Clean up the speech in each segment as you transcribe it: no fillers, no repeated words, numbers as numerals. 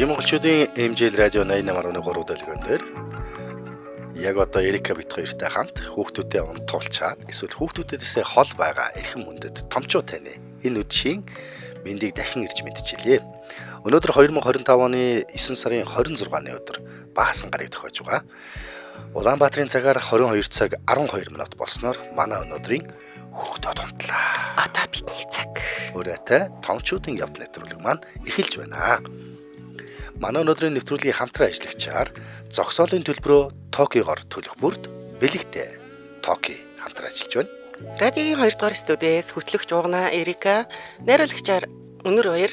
Дэлхийн монголчуудын MJL радио 88.3 долгион дээр яг одоо Эрика бит хоёртай хамт хүүхдүүдэд унтуулчаад эсвэл хүүхдүүдээсээ хол байгаа эрхэм хүндэт томчуу таны энэ үдшийн мэндийг дахин ирж мэдчилье. Өнөөдөр 2025 оны 9 сарын 26-ны өдөр баасан гараг тохиож байгаа. Улаанбаатарын цагаар 22 цаг 12 минут болсноор манай өнөөдрийн хүүхдүүд унтлаа. Одоо бидний цаг. Өрөөтэй томчуудын явдал нэвтрүүлэг маань эхэлж байна. Манай өнөөдрийн нэвтрүүлгийн хамтран ажиллагчаар зогсоолын төлбөрөө Токиогоор төлөх бүрд бэлэгтэй Токи хамтран ажиллаж байна. Радиогийн 2 дугаар студиэс хөтлөгч Угнаа Эрика, найруулагчаар Өнөр Баяр,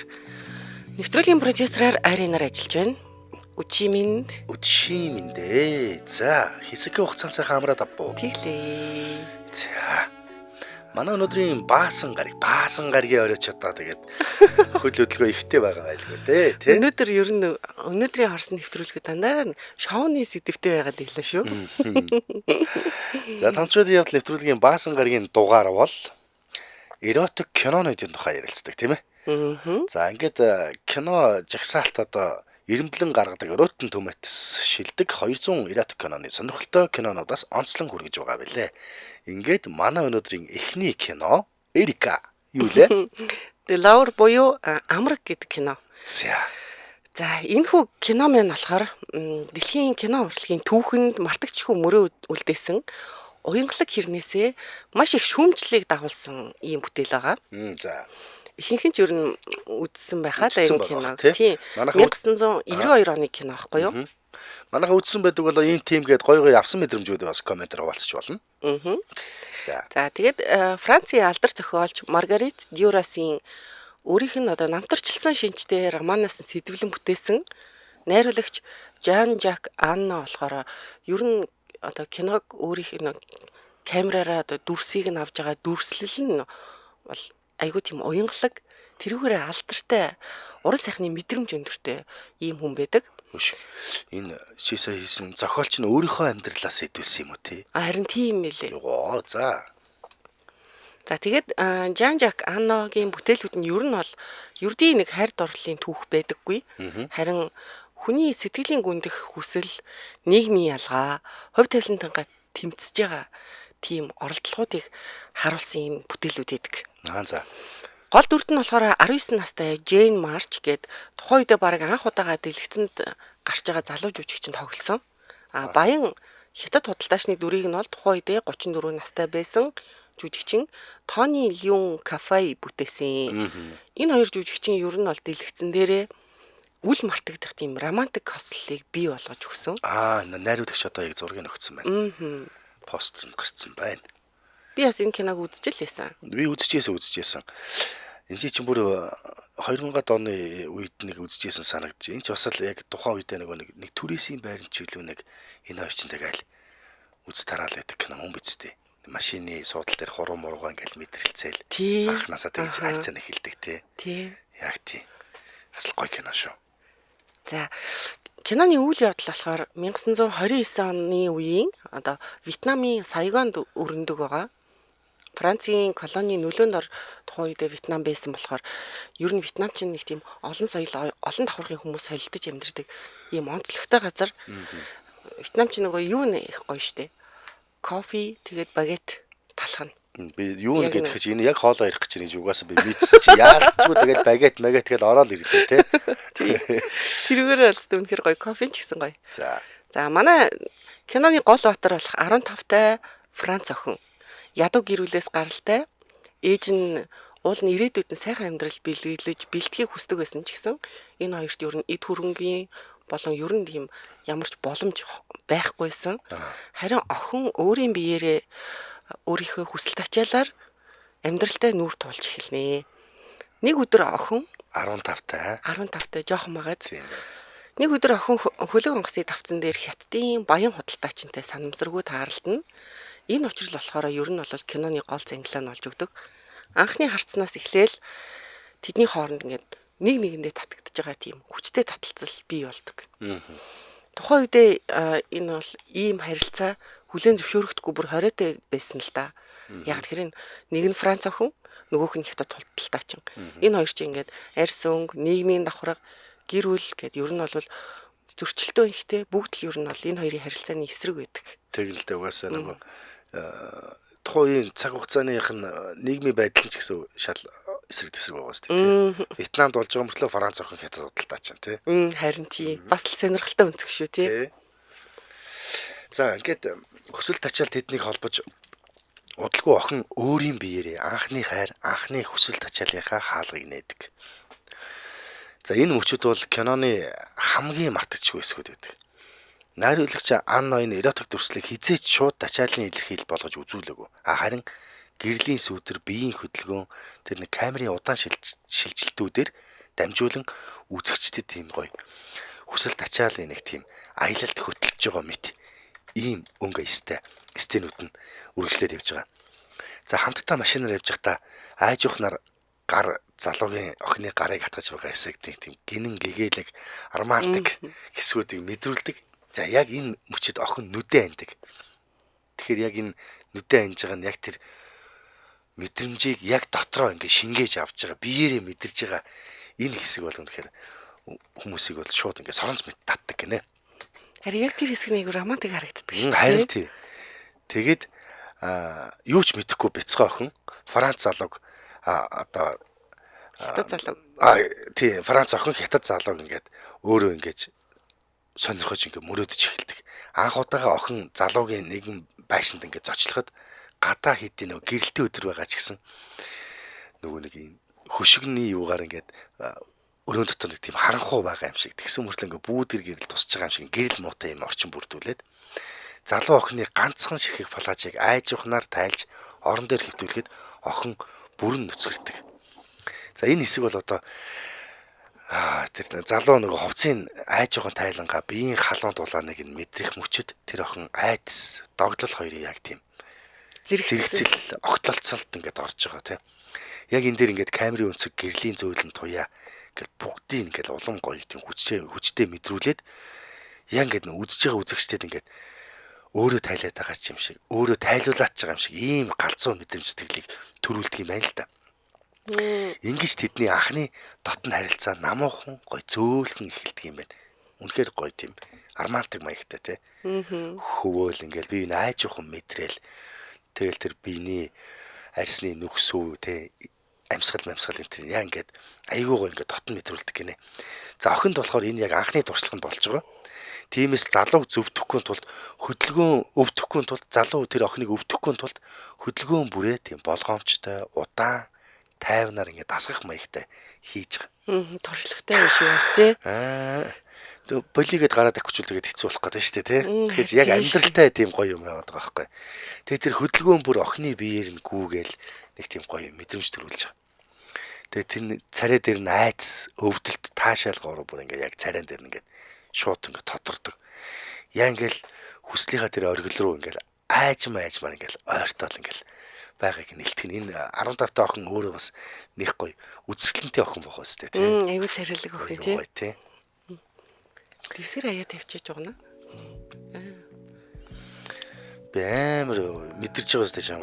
нэвтрүүлгийн продюсераар Аринаар ажиллаж байна. Үчи минь Үдшийн минь дээ. За, хэсэгхэн хугацаанд сайхан амраад авбуу. Тэглээ. За. Манай өнөөдрийн баасан гараг, баасан гарагийн оройч одоо тэгээд хөл хөдөлгөөн ихтэй байгаа байлгүй дээ, тий? Өнөөдөр ер нь өнөөдрийн харсан нэвтрүүлэг дандаа шоуны сэдвтэй байгаад иглээ шүү. За, томчуудын явдал нэвтрүүлгийн баасан гарагийн дугаар бол эротик кинонуудын тухай ярилцдаг, тийм ээ? За, ингээд кино жагсаалт одоо эрэмблэн гаргадаг Rotten Tomatoes шилдэг 200 эротик киноны сонирхолтой кинонуудаас онцлон хүргэж байгаа билээ. Ингээд манай өнөөдрийн эхний кино Эрика юу лээ? The Lover буюу Амраг гэдэг кино. За. За, энэ хүү кино маань болохоор дэлхийн кино урлагийн түүхэнд мартагдчихгүй мөрөө үлдээсэн уянгалаг хэрнээсээ маш их шүүмжлэлийг дагуулсан ийм бүтээл байгаа. За. Ихэнх нь ч ер нь үзсэн байхаа да Үзсэн энэ байгаа киног. бах, тий? Тийм. Манайхан 1992 оны кино аахгүй юу? Манайхан үзсэн байдаг болоо ийм тим гээд гоё гоё авсан мэдрэмжүүдээ бас комментээр хуваалцаж болно. За. За, тэгээд Францын алдар зохиолч Маргарит Дюрасын өөрийнх нь одоо намтарчилсан шинжтэй романаас нь сэдвлэн бүтээсэн найруулагч Жан Жак Анна болохоор ер нь одоо киног өөрийнх нь камераараа одоо дүрсийг нь авж байгаа дүрслэл нь бол айгүй тийм уянгалаг, тэрүүгээрээ алдартай, уран сайхны мэдрэмж өндөртэй ийм хүн байдаг. Хөш. Энэ Шиса хийсэн зохиолч нь өөрийнхөө амьдралаас сэдвэлсэн юм уу те? А харин тийм мэлээ. Йоо, за. За, тэгээд Жан Жак Анногийн бүтээлүүд нь ер нь бол ердийн нэг хайр дурлалын түүх байдаггүй. Харин хүний сэтгэлийн гүндэх хүсэл, нийгмийн ялгаа, хувь тавилантайгаа тэмцэж байгаа тийм оролдлогоодыг харуулсан юм бүтээлүүд байдаг. Аа, за. Гол дүрт нь болохоор 19 настай Джейн Марч гээд тухайн үедээ бараг анх удаага дэлгэцэнд гарч байгаа залуу жүжигчин тоглосон. А баян хятад худалдаачны дүрийг нь бол тухайн үедээ 34 настай байсан жүжигчин Тони Люн Кафай бүтээсэн. Энэ хоёр жүжигчин ер нь бол дэлгэцэн дээрээ үл мартагдах тийм романтик хослолыг бий болгож өгсөн. Аа, найруулагч одоо яг зургийг өгсөн байна. Постэр нь гарцсан байна. Би бас энэ киног үзэж л байсан. Би үзчихсэн. Энэ чинь бүр 2000-ад оны үед нэг үзчихсэн санагдчих. Энэ ч бас л яг тухайн үедээ нөгөө нэг түрээсийн байран ч илүү нэг энэ хоёр чинь тэгэл үз тараал байдаг кино юм биз дээ. Машины суудал дээр хуруу муруугаа ингээл мэдрэлцээл. Тий. Анхнаасаа тэгж харьцаа эхэлдэг тий. Тий. Яг тий. Бас л гоё кино шүү. За, киноны үйл явдал болохоор 1929 оны үеийн одоо Вьетнамын Сайгонд өрнөдөг байгаа. Францын колоний нөлөөнд ор тухайн үедээ Вьетнам байсан болохоор ер нь Вьетнам чинь нэг тийм олон соёл, олон давхаргын хүмүүс солилдож амьдардаг ийм онцлогтой газар. Вьетнам чинь нөгөө юу нэ их гоё штэ. Кофе тэгээд багет талхна. Би юу Яг нэг гэдэг чи энэ яг хоолоо ярих гэж байна гэж угаасаа би мэдсэн чи яалтчгүй тэгээд багет маget тэгэл ороод ирлээ те. Тий. Тэрүүгээр алст үнэхэр гоё кофе ч гэсэн гоё. За. За, манай киноны гол баатар болох 15 тай Франц охин. Ядуу гэр бүлээс гаралтай. Ээж нь уул нь ирээдүйд нь сайхан амьдрал бэлгэлж бэлтгийг хүсдэг байсан ч гэсэн энэ хоёрт ер нь эд хөрөнгийн болон ер нь тийм ямар ч боломж байхгүйсэн. Харин охин өөрийн биеэрээ өөрийнхөө хүсэлт ачаалаар амьдралтай нүүр тулж эхэлнэ. Нэг өдөр охин 15 тай. 15 тай жоохон магаад. Тийм байна. Нэг өдөр охин хөлөг онгоцны тавцан дээр хятадын баян худалдаачинтай санамсаргүй тааралдана. Энэ учрал болохоор ер нь бол киноны гол зангилаа нь болж өгдөг. Анхны харцнаас эхлээл тэдний хооронд ингээд нэг нэгэндээ татагдж байгаа тийм хүчтэй таталцал бий болдог. Тухайн үедээ энэ бол ийм харилцаа хүлээн зөвшөөрөгдөхгүй бүр хориотой байсан л да. Яг тэр нэг нь Франц охин, нөгөөх нь хятад худалдаачин. Энэ хоёр чинь ингээд арьс өнгө, нийгмийн давхарга, Гэр бүл гэд ер нь бол зөрчилтөө ихтэй бүгд л ер нь бол энэ хоёрын харилцааны эсрэг байдаг. Тэг л дээ угаасаа нөгөө тухайн үеийн цаг хугацааных нь нийгмийн байдал нь ч гэсэн шал эсрэг тэсрэг байгаа шүү дээ тий. Вьетнамд болж байгаа мөртлөө Франц охин хятад худалдаа чинь тий. Харин тий. Бас л сонирхолтой өнцөг шүү тий. За ингээд хүсэл тачаал тэднийг холбож удалгүй охин өөрийн биеэрээ анхны хайр, анхны хүсэл тачаалынхаа хаалгыг нээдэг. За энэ мөчөд бол киноны хамгийн мартагдчихгүй хэсгүүд байдаг. Найруулагч Ан Ноён эротик дүрслийг хизээч шууд тачаалын илэрхийлэл болгож үзүүлээгүй. Харин гэрлийн сүүдэр, биеийн хөдөлгөөн, тэр нэг камерын удаан шилжилтүүдээр дамжуулан үзэгчдэд тийм гоё хүсэл тачаалын нэг тийм аялалд хөтөлж байгаа мэт ийм өнгө аястай сценүүд нь үргэлжлээд явж байгаа. За хамтдаа машинаар явж байхдаа аажуухнаар гар залуугийн охины гарыг хатгаж байгаа хэсэг тийм гинэн гэгээлэг романтик хэсгүүдийг мэдрүүлдэг. За яг энэ мөчид охин нүдэ андаг. Тэгэхээр яг энэ нүдэ анж байгаа нь яг тэр мэдрэмжийг яг дотроо ингээ шингээж авч байгаа, биеэрээ мэдэрч байгаа энэ хэсэг бол үнэхээр хүмүүсийг бол шууд ингээ соронц мэт татдаг гинэ. Харин яг тэр хэсэг нэг романтик харагддаг шүү дээ. Харин тий. Тэгээд юу ч мэдэхгүй бяцхан охин Франц залууг одоо хятад залуу. Тий, Франц охин хятад залууг ингээд өөрөө ингээд сонирхож ингээд мөрөөдөж эхэлдэг. Анх удаага охин залуугийн нэгэн байшинд ингээд зочлоход гадаа хэдийн нөгөө гэрэлтэй өдөр байгаа ч гэсэн нөгөө нэг юм хөшигний юугаар ингээд өрөөнд дотор нэг тийм харанхуй байгаа юм шиг тэгсэн мөртлөө ингээд бүүдэр гэрэл тусч байгаа юм шиг гэрэл муутай юм орчин бүрдүүлээд залуу охины ганцхан ширхэг фалаажийг айжухнаар тайлж орон дээр хэвтүүлэхэд охин бүрэн нүцгэрдэг. За энэ хэсэг бол одоо тэр залуу нөгөө хувцсыг айжуухан тайлангаа биеийн халуун дулааныг нь мэдрэх мөчөд тэр охин айдас догдлол хоёрын яг тийм зэрэгцэл огтлолцолд ингээд орж байгаа тийм. Яг энэ дээр ингээд камерын өнцөг гэрлийн зөөлөн туяа ингээд бүгдийг ингээд улам гоё тийм хүчтэй мэдрүүлээд яг ингээд үзэж байгаа үзэгчдэд ингээд өөрөө тайлаад байгаа ч юм шиг, өөрөө тайлуулаад ч байгаа юм шиг ийм галзуу мэдрэмж сэтгэлийг төрүүлдэг юм байна л да. Ингиж тэдний анхны дотн харилцаа намуухан гоё зөөлхөн эхэлдэг юм байна. Үнэхээр гоё тийм романтик маягтай тий. Хөвөөл ингээл би энэ айжуухан мэдрээл тэгэл тэр биений арьсны нүхсүү тий амьсгал энэ тэр яа ингээд айгуу гоё ингээд дотн мэдрүүлдэг гинэ. За охинд болохоор энэ яг анхны туршлага нь болж байгаа. Тиймээс залууг зөвтөхгүй тулд хөдөлгөөн өвдөхгүй тулд залуу тэр охиныг өвдөхгүй тулд хөдөлгөөн бүрээ тийм болгоомжтой удаан тайвнаар ингээд дасгах маягтай хийж байгаа. Туршлагатай биш үү бас тий. Тэгээ болигээд гараад авчвал тэгээд хэцүү болох гэдэг шүү дээ тий. Тэгэхээр яг амьдралтай тийм гоё юм яваад байгаа байхгүй. Тэгээ тэр хөдөлгөөн бүр охины биеэр нь гүүгээл нэг тийм гоё мэдрэмж төрүүлж байгаа. Тэгээ тэр царай дээр нь айдас өвдөлт таашаал гороо бүр ингээд яг царайн дээр нь ингээд шууд ингээд тодордог. Яа ингээл хүслийнхаа тэр оргил руу ингээл аажмаар ингээл ойртол ингээл байгааг нэлтгэн. Энэ 15 та охин өөрөө бас нэг гоё үзэсгэлэнтэй охин байх үстэй тий. Аюу царайлаг охин тий. Дэвсгэр аяа тавьчихаж байгаа наа. Би амар мэдэрч байгаа үстэй чам.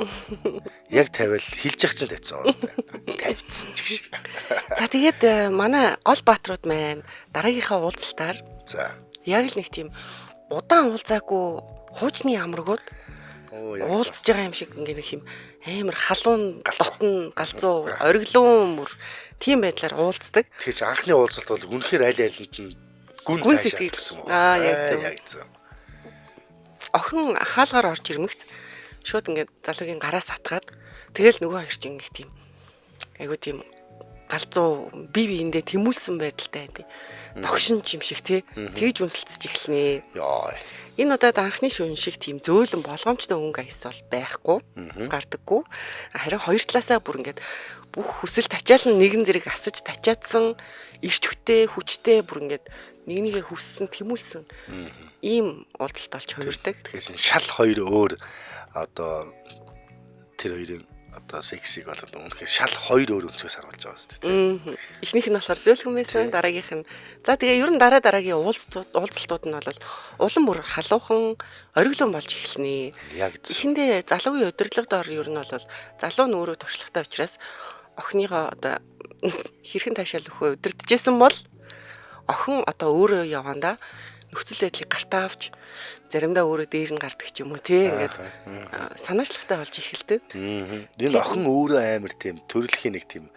Яг тавиал хилж явах чинь тавьсан үстэй. Тавьчихсан ч гэж. За тэгээд манай гол бааtruуд маань дараагийнхаа уулзалтаар за яг л нэг тийм удаан уулзаагүй хуучны амаргууд уулзж байгаа юм шиг ингээ нэг юм амар халуун дотн галзуу ориглон мөр тийм байдлаар уулздаг. Тэгэхээр чи анхны уулзалт бол үнэхээр аль алинд нь гүн сэтгэл гэсэн үг. Яг зөв. Яг зөв. Охин хаалгаар орж ирмэгц шууд ингээ залуугийн гараас атгаад тэгэл нөгөө хоёр чинь ингээ тийм айгуу тийм галзуу бие биендээ тэмүүлсэн байдалтай тийм догшин юм шиг тий тэгж үнсэлцэж эхэлнэ. Йоо. Энэ удаад анхны шөнө шиг тийм зөөлөн болгоомжтой өнгө аяс бол байхгүй гардаггүй. Харин хоёр талаасаа бүр ингээд бүх хүсэл тачаал нь нэгэн зэрэг асаж тачаадсан ирч хүтэй хүчтэй бүр ингээд нэг нэгэ хүссэн тэмүүлсэн ийм уулзалт болж хувирдаг. Тэгэхээр шал хоёр өөр одоо тэр хоёрын одоо сексиг бол үнэхээр шал хоёр өөр өнцгөөс харуулж байгаа үстэй тийм. Эхнийх нь болохоор зөөлхөн байсан, дараагийнх нь за тэгээ ер нь дараа дараагийн уулзалтууд нь бол улам бүр халуухан ориглон болж эхэлнэ. Яг зөв. Эхэндээ залуугийн удирдлага дор ер нь бол залуу нь өөрөө туршлагатай учраас охиныгоо одоо хэрхэн таашаал өгөхөө удирдахжсэн бол Охин одоо өөрөө явандаа нөхцөл байдлыг гартаа авч заримдаа өөрөө дээр нь гардаг ч юм уу тий ингээд санаачлагтай болж эхэлдэг. Энэ охин өөрөө амар тийм төрөлхийн нэг тийм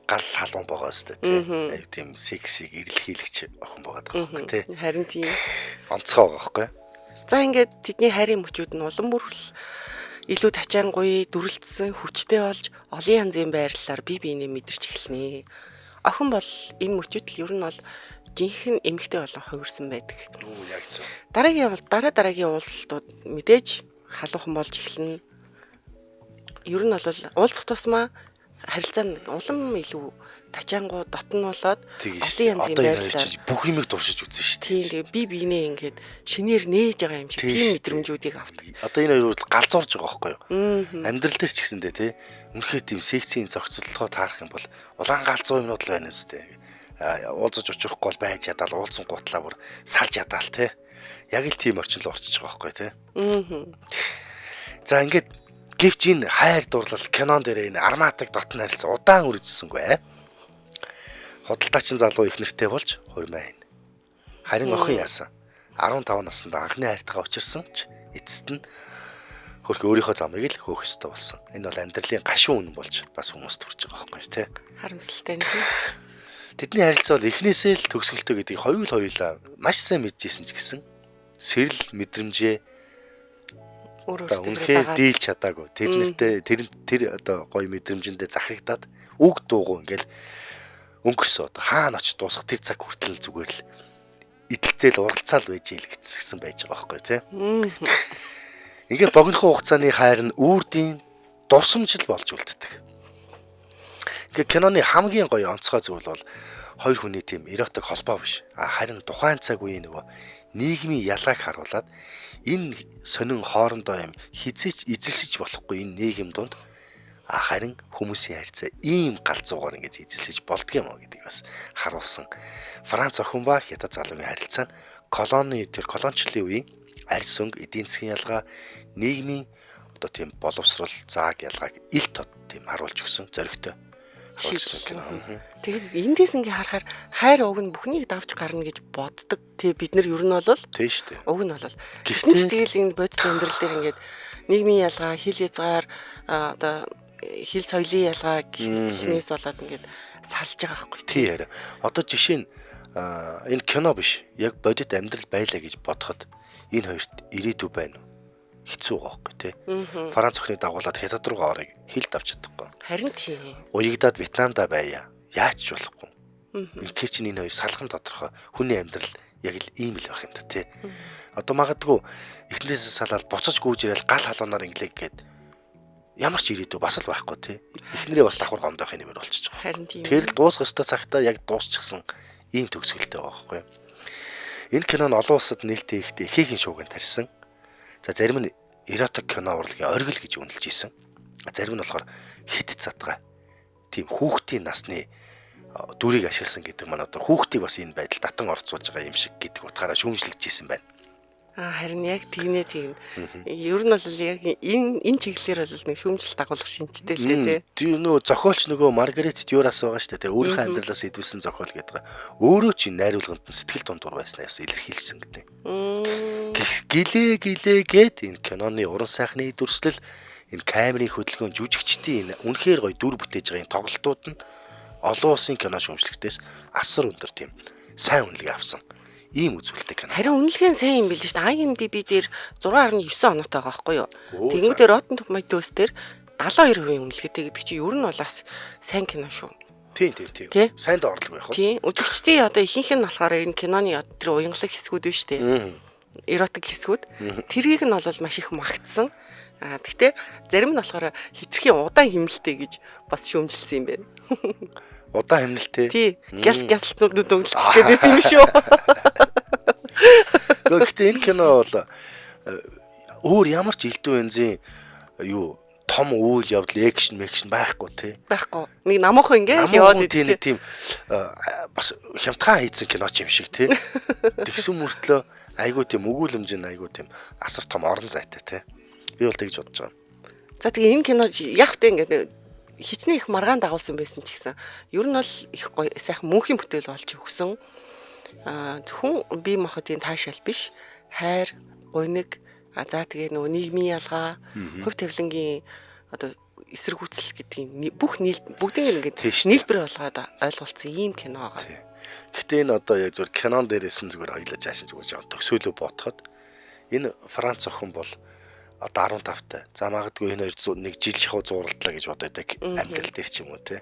гал халуун байгаа өстэй тий. Аяг тийм сексиг эрэлхийлэгч охин байгаа байхгүй тий. Харин тийм. Онцгой байгаа байхгүй. За ингээд тэдний хайрын мөчүүд нь улам бүр илүү тачаангуй, дүрэлтсэн, хүчтэй болж олон янзын байрлалаар бие биенээ мэдэрч эхэлнэ. Охин бол энэ мөчөд л ер нь бол жинхэнэ эмэгтэй болон хувирсан байдаг. Үу яг зөв. Дараагийн бол дараа дараагийн уулзалтууд мэдээж халуухан болж эхэлнэ. Ер нь бол уулзах тусмаа харилцаа нь улам илүү тачаангуу дотн болоод олон янзын байрлалаар бүх юмыг туршиж үзсэн шүү дээ. Тийм тэгээ би биенээ ингээд шинээр нээж байгаа юм шиг тийм мэдрэмжүүдийг авдаг. Одоо энэ хоёр бол галзуурж байгаа байхгүй юу? Амьдрал дээр ч гэсэндээ тий үнэхээр тийм сексийн зохицолтгоо таарах юм бол улаан галзуу юмнууд л байна үстэй. Уулзаж учрахгүй бол байж ядаал уулзсан гутлаа бүр салж ядаал тий. Яг л тийм орчин л орчиж байгаа байхгүй тий. За ингээд гэвч энэ хайр дурлал кинон дээр энэ арматик дотн харилцаа удаан үргэлжилсэнгүй. Худалдаачин залуу их нэртэй болж хурмаа хийнэ. Харин охин яасан? 15 наснда анхны хайртайгаа учирсан ч эцэст нь хөрх өөрийнхөө замыг л хөөх ёстой болсон. Энэ бол амьдралын гашуун үнэн болж бас хүмүүст хүрч байгаа байхгүй тий. Харамсалтай нь тий. Тэдний харилцаа бол эхнээсээ л төгсгөлтэй гэдгийг хоёулаа маш сайн мэдчихсэн ч гэсэн сэрэл мэдрэмжээ өөр үнэхээр дийлж чадаагүй. Тэр нэртэй тэр одоо гоё мэдрэмжэндээ захирагдаад үг дуугүй ингээл өнгөрсөн. Одоо хаана очиж дуусах тэр цаг хүртэл зүгээр л идэлцээл уралцаал байж ийл гэсэн байж байгаа байхгүй тий. Ингээд богинохон хугацааны хайр нь үрдийн дурсамжил болж үлддэг. Ингээд киноны хамгийн гоё онцгой зүйл бол хоёр хүний тийм эротик холбоо биш. Харин тухайн цаг үеийн нөгөө нийгмийн ялгааг харуулад энэ сонин хоорондоо юм хизээч эзэлсэж болохгүй энэ нийгэм донд харин хүмүүсийн харилцаа ийм галзуугаар ингэж эзэлсэж болдго юм уу гэдгийг бас харуулсан. Франц охин ба хятад залуугийн харилцаа нь колони тэр колоничлын үеийн арьс өнгө, эдийн засгийн ялгаа, нийгмийн одоо тийм боловсрол, зааг ялгааг ил тод тийм харуулж өгсөн зоригтой харуулсан кино. Тэгээд эндээс ингээ харахаар хайр уг нь бүхнийг давж гарна гэж боддог. Тэ бид нар ер нь бол тийм шүү дээ. Уг нь бол гисэн ч тэгэл энэ бодит амьдрал дээр ингээд нийгмийн ялгаа, хил хязгаар одоо хил соёлын ялгаа гэх мэтчнээс болоод ингээд салж байгаа байхгүй тий яриа. Одоо жишээ нь энэ кино биш. Яг бодит амьдрал байлаа гэж бодоход энэ хоёрт ирээдүй байна уу? Хэцүү байгаа байхгүй тий. Франц охиныг дагуулад хятад руугаа орыг хил давж чадахгүй. Харин тий. Уягдаад Вьетнамда байя. Яаж ч болохгүй. Үнэхээр чинь энэ хоёр салган тодорхой. Хүний амьдрал яг л ийм л байх юм да тий. Одоо магадгүй эхнэрээсээ салаад буцаж гүйж ирээл гал халуунаар инглээ гээд ямар ч ирээдүй бас л байхгүй тий. Эхнэрээ бас давхар гомдох юм болчихж байгаа. Харин тийм. Тэр л дуусах ёстой цагтаа яг дуусчихсан ийм төгсгөлтэй байгаа байхгүй юу. Энэ кино нь олон улсад нээлттэй ихтэй ихээхэн шуугиан тарьсан. За зарим нь эротик кино урлагийн оргил гэж үнэлж исэн. Зарим нь болохоор хит задгай. Тийм хүүхдийн насны дүрийг ашигласан гэдэг маань одоо хүүхдийг бас энэ байдал татан орцуулж байгаа юм шиг гэдэг утгаараа шүүмжлэгдэж исэн байна. Харин яг тэгнэ тэгнэ. Ер нь бол яг энэ чиглэлээр бол нэг шүүмжлэлт агуулах шинжтэй л дээ тий. Тэр нөгөө зохиолч нөгөө Маргарет Дюрас байгаа шүү дээ тий. Өөрийнхөө амьдралаас идвэсэн зохиол гэдэг. Өөрөө чи найруулганд нь сэтгэл дундуур байснаа яс илэрхийлсэн гэдэг. Гэлээ гэлээ гээд энэ киноны уран сайхны дүрслэл, энэ камерын хөдөлгөөн, жүжигчдийн энэ үнэхээр гоё дүр бүтээж байгаа энэ тоглолтууд нь олон улсын кино шүүмжлэгтээс асар өндөр тийм сайн үнэлгээ авсан. Ийм үзүүлэлттэй кино. Харин үнэлгээ нь сайн юм билээ шүү дээ. IMDb дээр 6.9 оноотой байгаа байхгүй юу? Тэгэнгүүтээ Rotten Tomatoes дээр 72% үнэлгээтэй гэдэг чинь ер нь бол бас сайн кино шүү. Тийм тийм тийм. Сайн доорлого байх уу? Тийм. Үзэгчдийн одоо ихэнх нь болохоор энэ киноны тэр уянгалаг хэсгүүд биш үү? Эротик хэсгүүд. Тэрийг нь бол маш их магтсан. Гэхдээ зарим нь болохоор хитрхийн удаан химнэлтэй гэж бас шүүмжилсэн юм байна. Удаан химнэлтэй. Тий. Гяс гясалтнууд дүнглэх гэдээсэн юм шүү. Гэхдээ энэ кино бол өөр ямар ч элдв янзын юу том үйл явдал экшн мэкшн байхгүй тий. Байхгүй. Нэг намуухан ингээд яваад идэв тий. Тийм бас хямдхан хийцэн кино ч юм шиг тий. Тэгсэн мөртлөө айгуу тийм өгүүлэмж нь айгуу тийм асар том орон зайтай тий. Би бол тэгж бодож байгаа. За тэгээ энэ кино яг тэ ингээд хичнээн их маргаан дагуулсан байсан ч гэсэн ер нь бол их гоё сайхан мөнхийн бүтээл болж өгсөн. Зөвхөн бие махбодын таашаал биш. Хайр, гуниг, за тэгээ нөгөө нийгмийн ялгаа, хувь тавилангийн одоо эсэргүүцэл гэдгийг бүх нийл бүгдийг ингээд нийлбэр болгоод ойлголцсон ийм кино байгаа. Гэтэ энэ одоо яг зүгээр кинон дээрээс нь зүгээр хоёлаа жаашин зүгээр жоон төсөөлөө бодоход энэ Франц охин бол одоо 15-тай. За магадгүй энэ хоёр нэг жил шахуу зууралдлаа гэж бодоод амьдрал дээр ч юм уу те.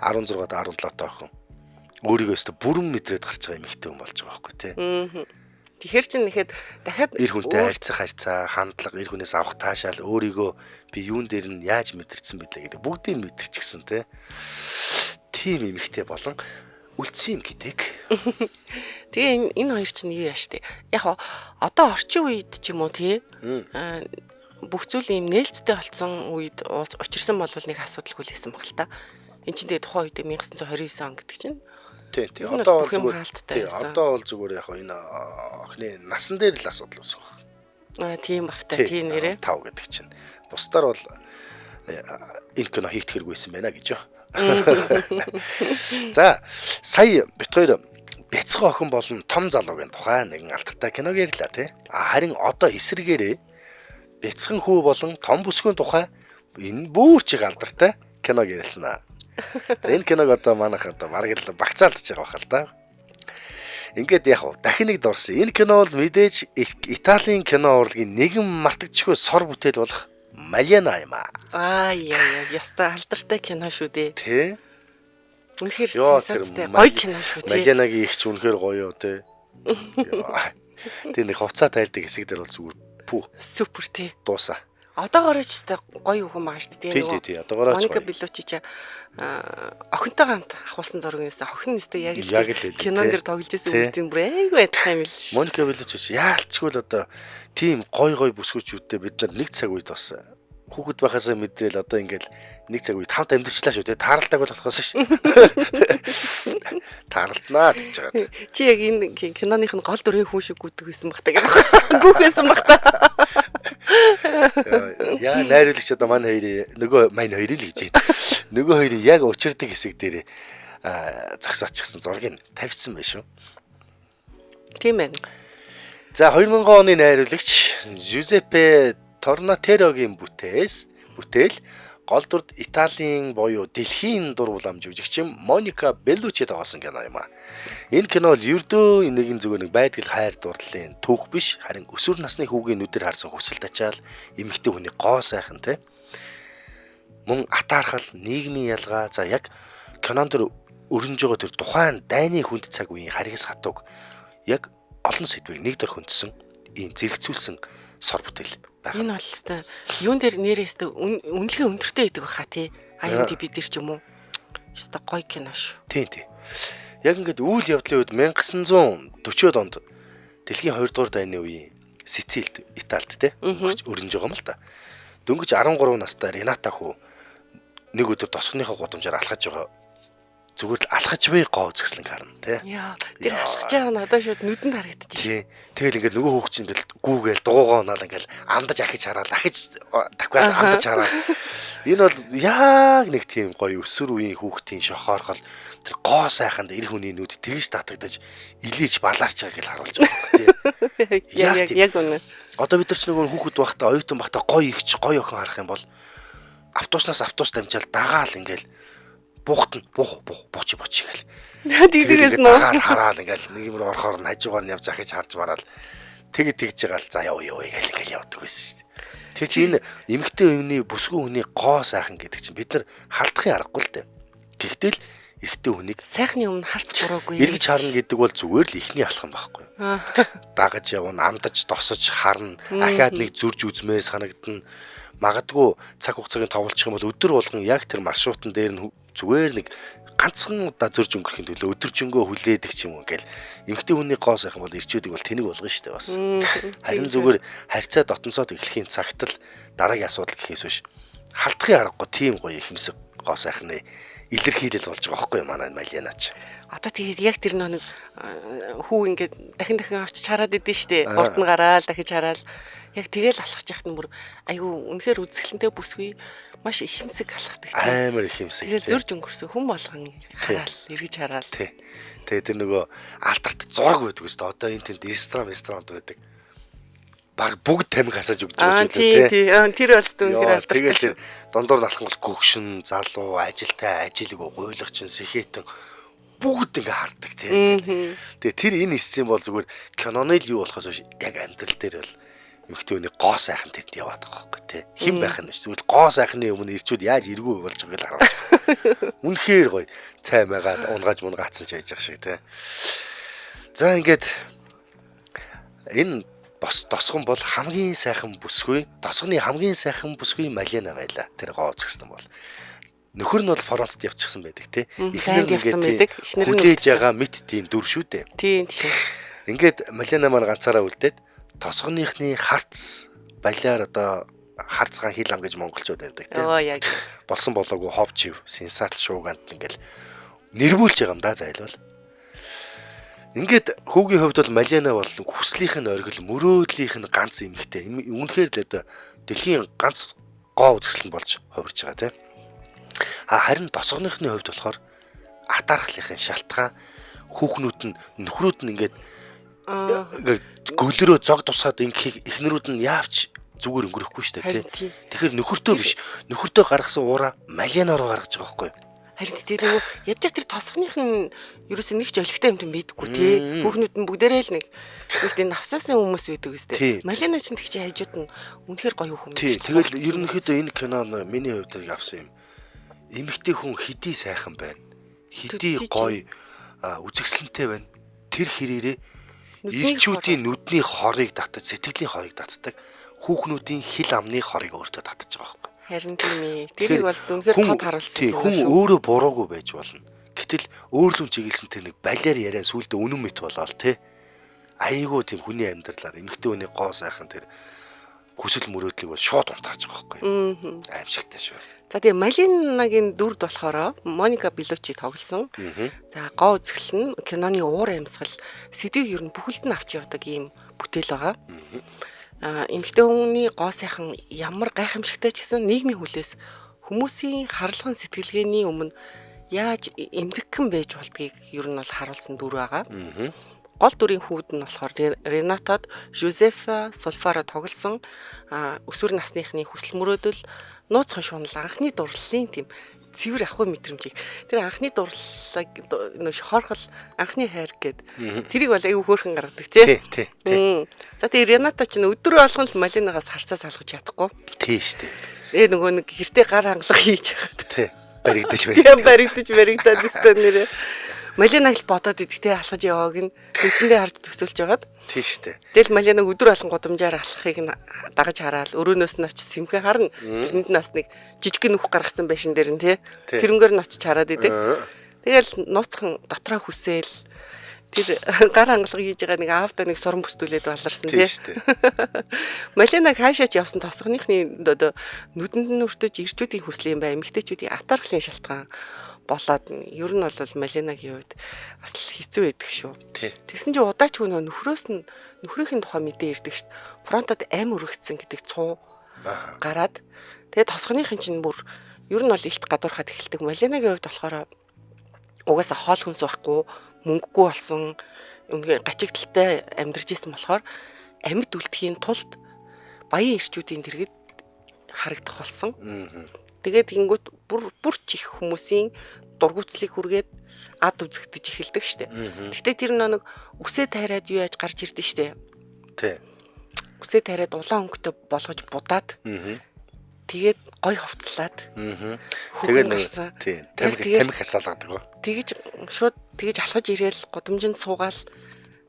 16-ад 17-тай охин өөрийгөө өстө бүрэн мэдрээд гарч байгаа эмэгтэй хүн болж байгаа байхгүй те. Тэгэхээр чин нэхэд дахиад эр хүнтэй харьцах харьцаа, хандлага, эр хүнээс авах таашаал өөрийгөө би юун дээр нь яаж мэдэрсэн бэлээ гэдэг бүгдийг мэдэрчихсэн те. Тийм эмэгтэй болон үлдсэн юм гэдэг. Тэгээ энэ хоёр чинь юу яаш те. Яг одоо орчин үед ч юм уу те. Бүх зүйл ийм нээлттэй болсон үед учирсан бол нэг асуудалгүй л байсан баг л та. Энд чинь тэгээ тухайн үед 1929 он гэдэг чинь. Тий, тий. Одоо бол зүгээр. Тий, одоо бол зүгээр яг энэ охины насан дээр л асуудал үүсэх баг. Аа, тийм бах та, тий нэрээ. 5 гэдэг чинь. Бусдаар бол энэ кино хийх хэрэггүйсэн байна гэж юу. За, сая бит хоёр бяцхан охин болон том залуугийн тухай нэгэн алдартай киног ярьлаа тий. Харин одоо эсрэгээрээ бяцхан хүү болон том бүсгүйн тухай энэ бүр чиг алдартай киног ярилцсан аа. За энэ киног одоо манайх одоо бараг л багцаалдаж байгаа байх л да. Ингээд яг дахин нэг дурсан. Энэ кино бол мэдээж Италийн кино урлагийн нэгэн мартагдчихгүй сор бүтээл болох Малена юм аа. Аа яа яста алдартай кино шүү дээ. Тэ. Үнэхээр сенсацтай гоё кино шүү дээ. Маленагийн их ч үнэхээр гоё юу те. Тэ нэг хувцаа тайлдаг хэсэг дээр бол зүгээр пүү. Супер тий. Дуусаа. Одоогоороо ч өстой гоё хүн байгаа шүү дээ. Тий, тий, одоогоороо ч Моника Беллуччи ч охинтойгоо хамт авахулсан зургийн өстой охин өстой яг л кинон дээр тоглож байсан үгтийн бүр айгүй адилхан юм л шүү. Моника Беллуччи яалчгүй л одоо тийм гоё гоё бүсгүүчүүдтэй бид нар нэг цаг үед бас хүүхэд байхасаа мэдрээл одоо ингээл нэг цаг үед хамт амьдэрчлаа шүү дээ. Тааралдаг бол болохоос ш. Тааралднаа гэж байгаа. Чи яг энэ киноных нь гол дүрийн хүн шиг гүдэг байсан бах та гэдэг. Гүөх байсан бах та. Яа найруулагч одоо манай хоёрын нөгөө манай хоёрын л гэж байна. Нөгөө хоёрын яг учирдаг хэсэг дээр зогсоочихсан зургийг тавьчихсан байх шүү. Тийм байна. За 2000 оны найруулагч Жузеппе Торнатерогийн бүтээл гол дүрд Италийн буюу дэлхийн дур булаам жүжигчин Моника Беллуччи тоглосон кино юм аа. Энэ кино бол ердөө нэгэн зүгээр нэг байдгал хайр дурлалын түүх биш, харин өсвөр насны хүүгийн нүдээр харсан хүсэл тачаал, эмэгтэй хүний гоо сайхан те. Мөн атаархал, нийгмийн ялгаа, за яг кинон дээр өрнөж байгаа тэр тухайн дайны хүнд цаг үеийн харгас хатууг яг олон сэдвийг нэг дор хөндсөн ийм зэрэгцүүлсэн сор бүтээл. Энэ бол өстой юун дээр нэрээ өстой үнэлгээ өндөртэй байдаг баха тий. IMDb дээр ч юм уу. Өстой гоё кино шүү. Тийм тий. Яг ингээд үйл явдлын үед 1940-од онд дэлхийн 2 дугаар дайны үеийн Сицилид, Италид тий өрнөж байгаа юм л та. Дөнгөж 13 настай Рената хүү нэг өдөр тосгоныхоо гудамжаар алхаж байгаа. Зүгээр л алхаж буй гоо үзэсгэлэн харна тий. Яа, тэр алхаж байгаа нь одоо шууд нүдэнд харагдчих. Тий. Тэгэл ингээд нөгөө хүүхд чинь ингээд гүүгээл дугуугаа унаал ингээд амдаж ахиж хараад ахиж давхиад амдаж хараад. Энэ бол яг нэг тийм гоё өсвөр үеийн хүүхдийн шохоорхол тэр гоо сайханд эр хүний нүд тэгж татагдаж илээж балаарч байгааг л харуулж байгаа юм тий. Яг яг үнэ. Одоо бид нар ч нөгөө хүүхэд байхдаа оюутан байхдаа гоё ихч гоё охин харах юм бол автобуснаас автобус дамжаал дагаал ингээд буухт нь бух бух буч буч гэл. Тэгдэгээс нөө. Дагаал хараал ингээл нэг юм руу орохоор нь хажуугаар нь явж ахиж харж бараал тэг тэгж байгаа л за яв яв гэл ингээл явдаг байсан шүү дээ. Тэр чи энэ эмэгтэй хүний бүсгүй хүний гоо сайхан гэдэг чинь бид нар халдахын аргагүй л дээ. Гэхдээ л эрэгтэй хүнийг сайхны өмнө харц буруугүй. Эргэж харна гэдэг бол зүгээр л ихний алхам байхгүй. Дагаж явна, амдаж, досож харна, ахаад нэг зөрж үзмээр санагдана. Магадгүй цаг хугацааг нь товлчих юм бол өдөр болгон яг тэр маршрутан дээр нь зүгээр нэг ганцхан удаа зөрж өнгөрөхийн төлөө өдөржингөө хүлээдэг ч юм уу ингээл эмэгтэй хүний гоо сайхан бол ирчүүдийг бол тэнэг болгоно шүү дээ бас. Харин зүгээр харьцаа дотносоод эхлэхийн цагт л дараагийн асуудал гэхээс биш халдахын аргагүй тийм гоё ихэмсэг гоо сайхны илэрхийлэл болж байгаа байхгүй юу манай Малена ч. Одоо тэгээд яг тэр нэг хүү ингээд дахин дахин очиж хараад идэв штэ. Урд нь гараал дахиж хараал. Яг тэгэл алхаж яхад нь бүр айгүй үнэхээр үзэсгэлэнтэй бүсгүй маш ихэмсэг алхдаг тийм. Амар ихэмсэг. Тэгэл зөрж өнгөрсөн хүн болгон хараал, эргэж хараал. Тий. Тэгээ тэр нөгөө алдарт зураг байдаг шүү дээ. Одоо энэ тэнд ресторан байдаг. Баг бүгд тамхи хасаж өгч байгаа шүү дээ. Тий, тий. Тэр бол үнэхээр алдартай. Тэгэл тэр дундуур налхан бол гөгшин, залуу, ажилтай, ажилгүй, гуйлагчин, сэхэтэн бүгд ингээ хардаг тий. Тэгээ тэр энэ хэсэг бол зүгээр киноны л юу болохоос биш яг амьдрал дээр бол эмэгтэй хүний гоо сайхан тэнд яваад байгаа байхгүй тий. Хэн байх нь биш зүгээр л гоо сайхны өмнө ирчүүд яаж эргүү болж байгааг л харуулж байгаа. Үнэхээр гоё цай магаад унгааж мунгаацсан ч байж байгаа шиг тий. За ингээд энэ бос тосгон бол хамгийн сайхан бүсгүй, тосгоны хамгийн сайхан бүсгүй Малена байла. Тэр гоо үзэсгэлэн бол. Нөхөр нь бол фронтод явчихсан байдаг тий. Эхнэр нь явчихсан байдаг. Эхнэр нь хүлээж байгаа мэт тийм дүр шүү дээ. Тийм тийм. Ингээд Малена маань ганцаараа үлдээд тосгоныхны харц балиар одоо харцгаан хил ам гэж монголчууд ярьдаг тийм. Оо яг. Болсон болоогүй хов чив сенсац шууганд ингээл нэрвүүлж байгаа юм да зайлвал. Ингээд хүүгийн хувьд бол Малена бол хүслийнх нь оргил, мөрөөдлийнх нь ганц эмэгтэй. Үнэхээр л одоо дэлхийн ганц гоо үзэсгэлэн болж хувирч байгаа тийм. А харин тосгоныхны хувьд болохоор атаархлынхын шалтгаан хүүхнүүд нь нөхрүүд нь ингээд гөлөрөө зог тусаад ингэхийг эхнэрүүд нь яавч зүгээр өнгөрөхгүй шүү дээ тий. Тэгэхээр нөхөртөө биш нөхөртөө гаргасан уура Малена руу гаргаж байгаа байхгүй юу? Харин тэр нөгөө ядж тэр тосгоных нь ерөөсөө нэг ч олигтой юм байдаггүй тий. Хүүхнүүд нь бүгдээрээ л нэг тийм навсаасан хүмүүс байдаг үстэй. Малена ч тэг чи хажууд нь үнэхээр гоё хүмүүс. Тий. Тэгэл ерөнхийдөө энэ кино миний хувьд авсан юм. Эмэгтэй хүн хэдий сайхан байна. Хэдий гоё үзэсгэлэнтэй байна. Тэр хэрээрээ ирчүүдийн нүдний хорыг татаж, сэтгэлийн хорыг татдаг. Хүүхнүүдийн хил амны хорыг өөртөө татаж байгаа байхгүй. Харин тийм ээ. Тэрийг бол үнэхээр тод харуулсан юм. Хүн өөрөө буруугүй байж болно. Гэтэл өөрлөм чиглэсэн тэр нэг балиар яриан сүулдэ үнэн мэт болоол тий. Айгуу тийм хүний амьдралаар эмэгтэй хүний гоо сайхан тэр хүсэл мөрөөдлийг бол шууд унтрааж байгаа байхгүй. Аимшигтай шүү. За тэгээ Малинагийн дүрд болохоор Моника Белуччи тоглосон. За гоо үзэсгэлэн нь киноны уур амьсгал сэдвийг ер нь бүхэлд нь авч явдаг ийм бүтээл байгаа. Эмэгтэй хүний гоо сайхан ямар гайхамшигтай ч гэсэн нийгмийн хүлээс хүмүүсийн харлагын сэтгэлгээний өмнө яаж эмзэгхэн байж болдгийг ер нь бол харуулсан дүр байгаа. Гол дүрийн хүүд нь болохоор Ренатод Жозефа Сулфаро тоглосон өсвөр насныхны хүсэл мөрөөдөл нууцхан шунал анхны дурлалын тийм цэвэр ахуй мэдрэмжийг тэр анхны дурлалыг нөө шохорхол анхны хайр гээд тэрийг бол айгүй хөөрхөн гаргадаг тий. Тий, тий. За тэгээ Рената ч өдөр болгон л Малинагаас харцаа салгаж чадахгүй. Тий шүү дээ. Нөгөө нэг гэртээ гар хангалах хийж байхад. Тий. Баригдаж баригдаад. Баригдаж баригдаад өстой нэрээ. Малинаг л бодоод идэх те алхаж явааг нь нүдэндээ харж төсөөлж байгаад. Тий шүү дээ. Тэгэл Малинаг өдөр болгон гудамжаар алхахыг нь дагаж хараал өрөөнөөс нь очиж сэмхэн харна. Тэрэнд нь бас нэг жижигхэн нүх гаргацсан байшин дээр нь те. Тэрнгээр нь очиж хараад идэг. Тэгэл нууцхан дотроо хүсээл тэр гар хангалга хийж байгаа нэг аавда нэг суран бүстүүлээд баларсан тий. Шүү дээ. Малинаг хаашаач явсан тосгоныхны одоо нүдэнд нь өртөж ирчүүдийн хүсэл юм бай, эмэгтэйчүүдийн атаархлын шалтгаан болоод ер нь бол Малинагийн хувьд бас л хэцүү байдаг шүү. Тэгсэн чинь удаач хүн нөхрөөс нь нөхрийнх нь тухай мэдээ ирдэг шүү. Фронтод ам өргөцсөн гэдэг цуу гараад тэгээ тосгоныхын чинь бүр ер нь бол илт гадуурхаад эхэлдэг. Малинагийн хувьд болохоор угаасаа хоол хүнс байхгүй, мөнгөгүй болсон, үнэхээр гачигдaltaй амьдарч исэн болохоор амьд үлдэхийн тулд баян ирчүүдийн дэргэд харагдах болсон. Тэгээд гингүүт бүр ч их хүмүүсийн дургуутслыг хүргээд ад үзэгдэж эхэлдэг штэ. Гэтэ тэр нэг үсээ тайраад юу яаж гарч ирдэ штэ. Тий. Үсээ тайраад улаан өнгөтэй болгож будаад. Тэгээд гой хувцлаад. Тэгээд тий тамхи хасаалгадаг. Тэгэж шууд тэгэж алхаж ирээл гудамжинд суугаал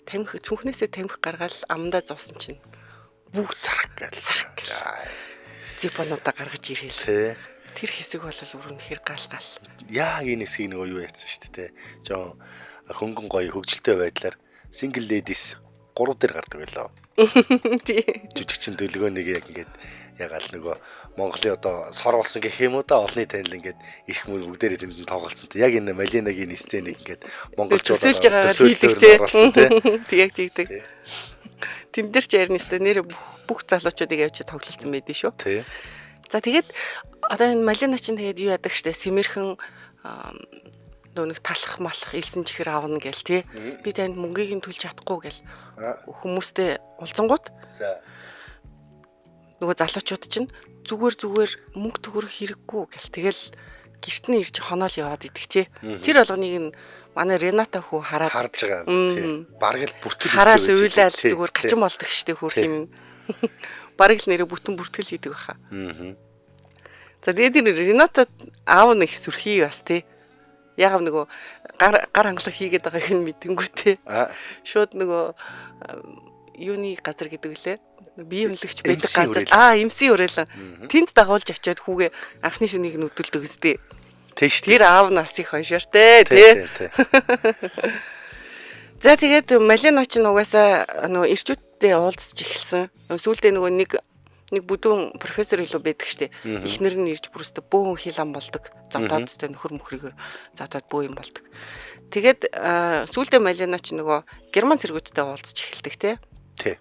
тамхи цүнхнээсээ тамхи гаргаал амдаа зуусан чинь бүгд сараг гээл. Сараг гээл. Зипонуудаа гаргаж ирээл. Тий. Тэр хэсэг бол үнэхээр гал гал. Яг энэ хэсгийг нөгөө юу яатсан шүү дээ. Жон хөнгөн гоё хөгжилтэй байдлаар single ladies 3 дээр гардаг байлаа. Тий. Жүжигчин дөлгөөнийг яг ингээд ягаал нөгөө Монголын одоо сор болсон гэх юм уу да олонний танил ингээд ирэх мөр бүгдээрээ тэнд нь тоглолцсон. Яг энэ Малинагийн сценийг ингээд монголчууд Төсөөлж байгаагаар хийдэг төсөөллөөр нь оруулсан тий. тий. Тэг яг тэгдэг. Тэн дээр ч ярина өстэй нэр бүх залуучуудыг явж тоглолцсон байдیں шүү. Тий. За тэгээд одоо энэ Малина чинь тэгээд юу яадаг штэ сэмэрхэн нөө нэг талах малах элсэн чихэр авна гэл тий. Би танд мөнгийг нь төлж чадахгүй гэл хүмүүстэй уулзангууд За. нөгөө залуучууд чинь зүгээр зүгээр мөнгө төгрөх хэрэггүй гэл тэгэл гэрт нь ирж хоноол яваад идэх тий. Тэр болгоныг нь манай Рената хүү хараад Харж байгаа тий. Бараг л бүртгэл хараал өгч уйлал тий, зүгээр тий. гачин болдог штэ хөөх юм. Бараг л нэрэ бүтэн бүртгэл хийдэг баха. За тэгээд тэр Рената аав нэг сүрхий бас тий. Яг нөгөө гар гар хангалах хийгээд байгааг нь мэдэнгүү тий. Аа. Шууд нөгөө юуны газар гэдэг лээ. Бие үнэлэгч байдаг MC газар. хүрээлэн. Аа, MC хүрээлэн. Тэнд дагуулж очиад хүүгээ анхны шөнийг нь өдөлдөг өстэй. Тий шүү дээ. Тэр аав нас их хоншортэй тий. Тий, тий. За тэгээд Малина ч нугасаа нөгөө ирчүүдтэй уулзч эхэлсэн. Сүүлдээ нөгөө нэг нэг бүдүүн профессор илүү байдаг штэ. Эхнэр нь ирж бүрстэ бөөн хилан болдог. Зодоод өстэй нөхөр мөхрийг зодоод бөө юм болдог. Тэгээд сүүлдээ Малина ч нөгөө герман цэргүүдтэй уулзч эхэлдэг те. Тий.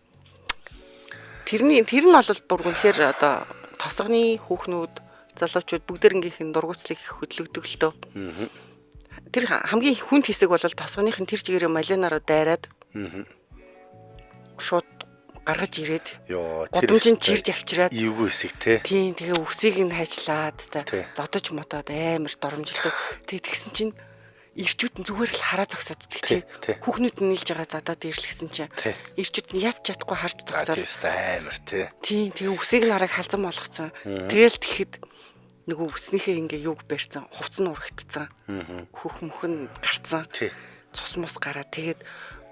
Тэрний тэр нь бол бүр үнэхээр одоо тосгоны хүүхнүүд залуучууд бүгдээрнгийнх нь дургуцлыг их хөдлөгдөг л дөө. Тэр хамгийн хүнд хэсэг бол тосгоных нь тэр чигээрээ Малинараа дайраад шууд гаргаж ирээд Йоо, гудамжинд чирж авчираад эвгүй хэсэг те. Тийм тэгээ үсийг нь хайчлаад та Тий. зодож мотоод амар доромжилдог. Тэгээ тэгсэн чинь ирчүүд нь зүгээр л хараа зогсоод идэх тий. Тий, тий. Хүүхнүүд нь нийлж байгаа задаад ирлгсэн чинь Тий. ирчүүд нь яд чадахгүй харж А зогсоод тийм өстэй амар те. тийм тэгээ үсийг нарыг халзан болгоцсон. Тэгэл тэгэхэд нөгөө үснийхээ ингээ юг барьсан, хувцс нь урагтцсан. Хөх мөхөн гарцсан. Тий. Цус мус гараад тэгээд